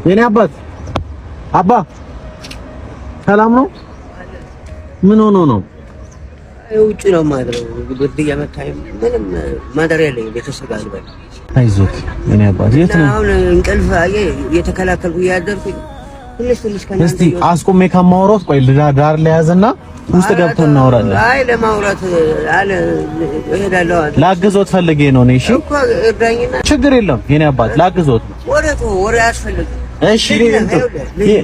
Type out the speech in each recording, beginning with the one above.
የኔ አባት አባ ሰላም ነው? ምን ሆኖ ነው? ውጭ ነው የማድረው። ብርድ እየመታኝ ምንም ማደሪያ የለኝም። ቤተሰብ አልበል። አይዞት የኔ አባት። የት ነው አሁን? እንቅልፍ አየህ እየተከላከልኩ እያደርኩኝ ትንሽ ትንሽ ከእናንተ እስቲ አስቁሜ ከማውራት ቆይ ዳር ላይ ያዝና ውስጥ ገብተን እናወራለን። አይ ለማውራት አለ እሄዳለሁ። ላግዞት ፈልጌ ነው እኔ። እሺ እኮ እርዳኝና። ችግር የለም የኔ አባት፣ ላግዞት ነው። ወሬ ወሬ አያስፈልግም። እሺ ልጅ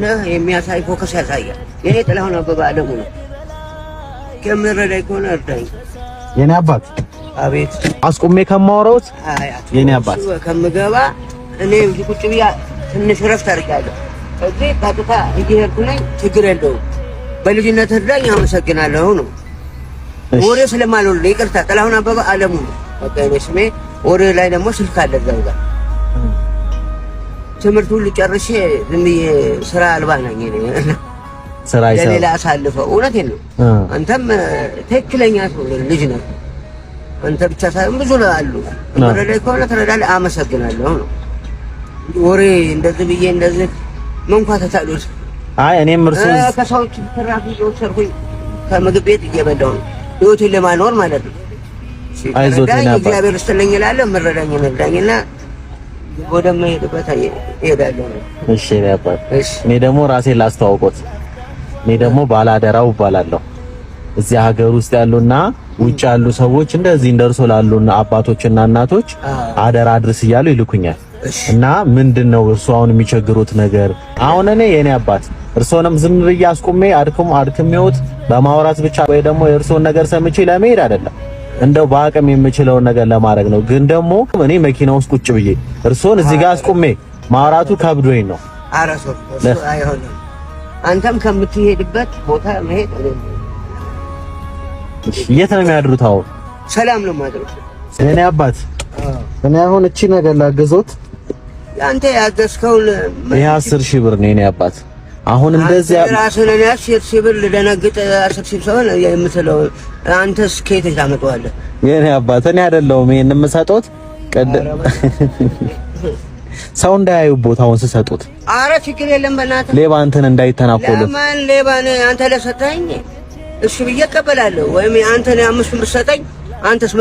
ነህ፣ የሚያሳይ focus ያሳያል። የኔ ጥላሁን አበበ አለሙ ነው። ከምረዳኝ ከሆነ እርዳኝ የኔ አባት። አቤት። አስቁሜ ከማውራት የኔ አባት ከምገባ እኔ እዚህ ቁጭ ብዬ ትንሽ ረፍት አድርጋለሁ። እዚህ ቀጥታ እየሄድኩ ነኝ። ችግር የለውም። በልጅነት እርዳኝ፣ አመሰግናለሁ ነው። ወሬ ስለማልወልድ ይቅርታ። ጥላሁን አበበ አለሙ ነው በቃ የኔ ስሜ። ወሬ ላይ ደግሞ ስልክ አለ እዛው ጋር። ትምህርት ሁሉ ጨርሼ ዝም ብዬ ስራ አልባ ነኝ እኔ። ስራ ይሰራ ለሌላ አሳልፈው፣ እውነቴን ነው። አንተም ትክክለኛ ሰው ልጅ ነህ። አንተ ብቻ ሳይሆን ብዙ አሉ። መረዳኝ ከሆነ ትረዳለህ። አመሰግናለሁ ነው። ወሬ እንደዚህ ብዬ እንደዚህ መንኳተት አሉት። አይ እኔም እርሱ ከሰዎች ትራፊ እየወሰድኩኝ ከምግብ ቤት እየበላሁ ነው ህይወቴን ለማኖር ማለት ነው። አይዞት የኔ አባት። እግዚአብሔር ይስጥልኝ እላለሁ። መረዳኝ መረዳኝና ወደምሄድበት እሄዳለሁ ነው። እሺ የኔ አባት። እኔ ደግሞ ራሴን ላስተዋውቆት። እኔ ደግሞ ባላደራው እባላለሁ። እዚህ ሀገር ውስጥ ያሉና ውጭ ያሉ ሰዎች እንደዚህ እንደርሶ ላሉና አባቶችና እናቶች አደራ አድርስ እያሉ ይልኩኛል። እና ምንድነው እርሶ አሁን የሚቸግሩት ነገር? አሁን እኔ የኔ አባት እርሶንም ዝም ብዬ አስቁሜ አድክሜዎት በማውራት ብቻ ወይ ደግሞ የእርሶን ነገር ሰምቼ ለመሄድ አይደለም፣ እንደው በአቅም የምችለውን ነገር ለማድረግ ነው። ግን ደግሞ እኔ መኪና ውስጥ ቁጭ ብዬ እርሶን እዚህ ጋር አስቁሜ ማውራቱ ከብዶኝ ነው። ኧረ ሰው እሱ አይሆንም። አንተም ከምትሄድበት ቦታ መሄድ። የት ነው የሚያድሩት አሁን? ሰላም ነው የማድረው። የኔ አባት እኔ አሁን እቺ ነገር ላግዞት። አንተ ያዘዝከውን። ይሄ 10,000 ብር ነው የኔ አባት። አሁን እንደዚህ ራስህን እኔ 10,000 ብር ልደነግጥ 10,000 ሰው የምትለው አንተስ ከየት ታመጣዋለህ? የኔ አባት እኔ አይደለሁም ይሄን የምሰጡት፣ ሰው እንዳያዩ ቦታውን ስሰጡት። አረ ችግር የለም በእናትህ። ሌባ እንትን እንዳይተናኮሉ። ለማን ሌባ ነህ አንተ? ለሰጠኝ እሺ ብዬ እቀበላለሁ። ወይም አንተ ነው አምስቱን ብትሰጠኝ አንተስ